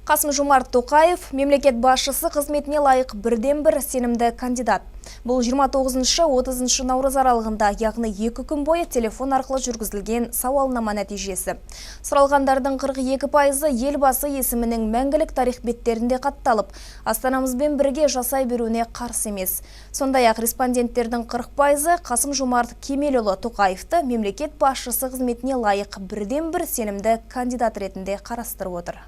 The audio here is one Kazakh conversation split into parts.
Қасым Жомарт Тоқаев мемлекет басшысы қызметіне лайық бірден-бір сенімді кандидат. Бұл 29-30 наурыз аралығында, яғни 2 күн бойы телефон арқылы жүргізілген сауалнама нәтижесі. Сұралғандардың 42%-ы Елбасы есімінің мәңгілік тарих беттерінде қатталып, астанамызбен бірге жасай беруіне қарсы емес. Сондай-ақ респонденттердің 40%-ы Қасым Жомарт Кемелұлы Тоқаевты мемлекет басшысы қызметіне лайық бірден-бір сенімді кандидат ретінде қарастырып отыр.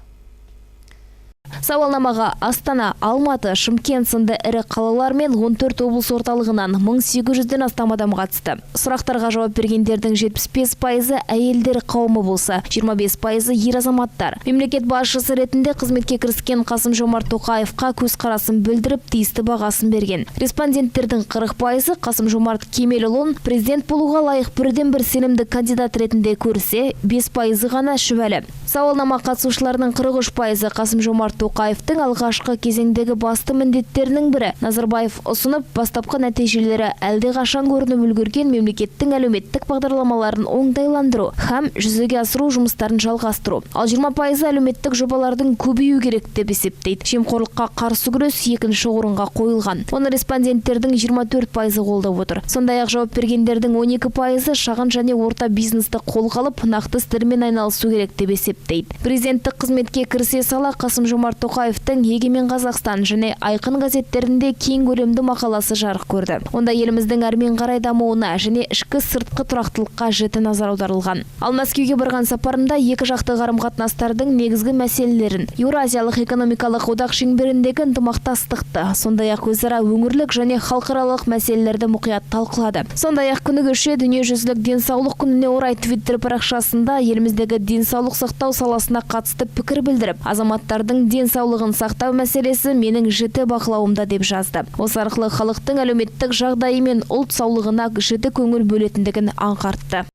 Сауалнамаға Астана, Алматы, Шымкент сынды ірі қалалар мен 14 облыс орталығынан 1800-ден астам адам қатысты. Сұрақтарға жауап бергендердің 75%-ы әйелдер қауымы болса, 25%-ы ер азаматтар. Мемлекет басшысы ретінде қызметке кіріскен Қасым Жомарт Тоқаевқа көзқарасын білдіріп, тиісті бағасын берген. Респонденттердің 40%-ы Қасым Жомарт Кемелұлын президент болуға лайық бірден бір сенімді кандидат ретінде көрсе, 5%-ы ғана шүбәлі. Сауалнама қатысушыларының 43%-ы Қасым Жомарт Тоқаевтың алғашқы кезеңдегі басты міндеттерінің бірі Назарбаев ұсынып, бастапқы нәтижелері әлдеқашан көрініп үлгерген мемлекеттің әлеуметтік бағдарламаларын оңтайландыру һәм жүзеге асыру жұмыстарын жалғастыру. Ал 20%-ы әлеуметтік жобалардың көбею керек деп есептейді. Жемқорлыққа қарсы күрес екінші орынға қойылған. Оны респонденттердің 24%-ы қолдап отыр. Сондай-ақ жауап бергендердің 12%-ы шағын және орта бизнесті қолға алып, нақты істермен айналысу керек деп есептейді. Президенттік қызметке кірісе сала Қасым Жомарт Тоқаевтың «Егемен Қазақстан» және «Айқын» газеттерінде кең көлемді мақаласы жарық көрді. Онда еліміздің әрмен қарай дамуына және ішкі сыртқы тұрақтылыққа жіті назар аударылған. Ал Мәскеуге барған сапарында екі жақты қарым-қатынастардың негізгі мәселелерін, Еуразиялық экономикалық одақ шеңберіндегі ынтымақтастықты, сондай-ақ өзара өңірлік және халықаралық мәселелерді мұқият талқылады. Сондай-ақ күні кеше Дүниежүзілік денсаулық күніне орай Твиттер парақшасында еліміздегі денсаулық сақтау саласына қатысты пікір білдіріп, «Азаматтардың денсаулығын сақтау мәселесі менің жіті бақылауымда» деп жазды. Осы арқылы халықтың әлеуметтік жағдайы мен ұлт саулығына жіті көңіл бөлетіндігін аңғартты.